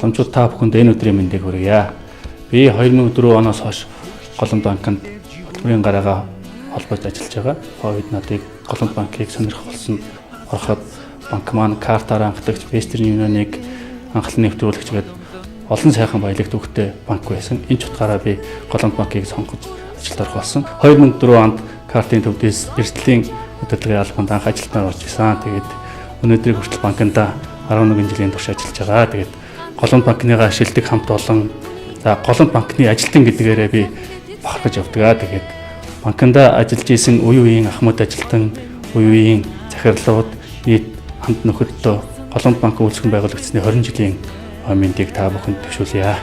Голомчууд, та бүхэнд энэ өдрийн мэндийг хүргье. Би 2004 оноос хойш Голомт банкнд хөтөлбөрийн гараагаа холбож ажиллаж байгаа. Тухайн үед надыг Голомт банкыг сонирхох болсон. Ороход банк маань картаараа хангадагч, Western Union-ыг анхлан нэвтрүүлэгч гээд олон сайхан баялаг түүхтэй банк байсан. Энэ ч утгаараа би Голомт банкыг сонгож ажилд орох болсон. 2004 онд картын төвдөөс эрсдлийн удирдлагын албанд анх ажилтнаар орж исэн. Тэгээд өнөөдрийг хүртэл банкнда 11 жилийн турш ажиллаж байгаа. Тэгээд Голомт банкныгаа шилдэг хамт олон, за, Голомт банкны ажилтан гэдгээрээ би бахархаж явдаг. Тэгээд банкнда ажиллаж исэн үе үеийн ахмад ажилтан, үе үеийн захирлууд, нийт хамт нөхөддөө Голомт банк үйлчлэн байгуулагдсаны 20 жилийн мэндийг та бүхэнд дэвшүүлье.